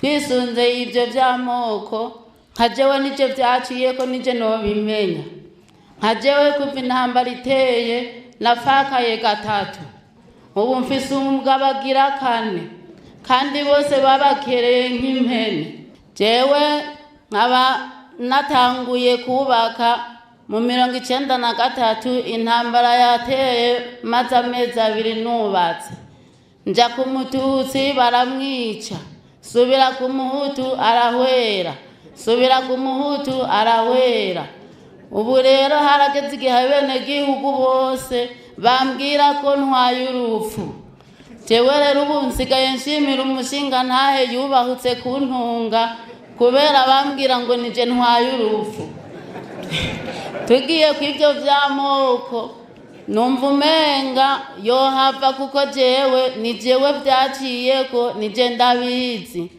Twisunze ibyo by'amoko, nka jewe nibyo byaciyeko, nije nobimenya. Nka jewe kuva intambara iteye nafakaye gatatu, ubu mfise umugabo agira kane, kandi bose babakereye nk'impene. Jewe nkaba natanguye kubaka mu 93, intambara yateye maze amezi 2 nubatse. Nja ku Mututsi baramwica, subira ku Muhutu arahwera, subira ku Muhutu arahwera. Ubu rero harageze igihe abenegihugu bose bambwira ko ntwaye urupfu. Jewe rero ubu nsigaye nshimira umushinga ntahe yubahutse kuntunga, kubera bambwira ngo nije ntwaye urupfu. Tugiye ku ibyo by'amoko, numva umenga yohava, kuko jewe ni jewe byaciyeko, nije ndabizi.